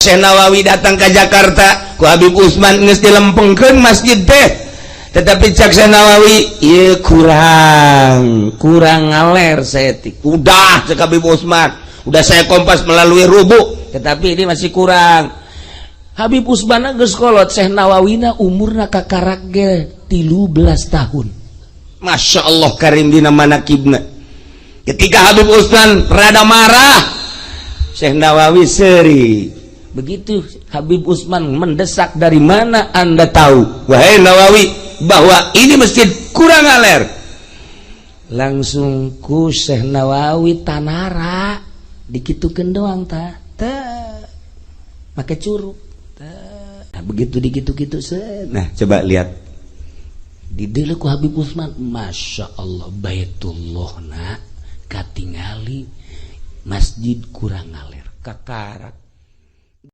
Syekh Nawawi datang ke Jakarta, ku Habib Usman geus dilempengkeun masjid teh, tetapi cak Syekh Nawawi, ieu kurang kurang ngaler saeutik. Udah, cek Habib Usman, udah saya kompas melalui rubu, tetapi ini masih kurang. Habib Usman geus kolot, Syekh Nawawina umurna kakarak ge 13 tahun. Masya Allah, karim dina manakibna. Ketika Habib Usman rada marah, Syekh Nawawi seri. Begitu Habib Usman mendesak, "Dari mana Anda tahu, wahai Nawawi, bahwa ini masjid kurang ngaler?" Langsung ku Syekh Nawawi tanara dikitukeun doang ta ta, make curug. Nah, begitu dikitu-kitu, nah, coba lihat di ku Habib Usman, Masya Allah, Baitullah na katingali masjid kurang ngaler. Kakarak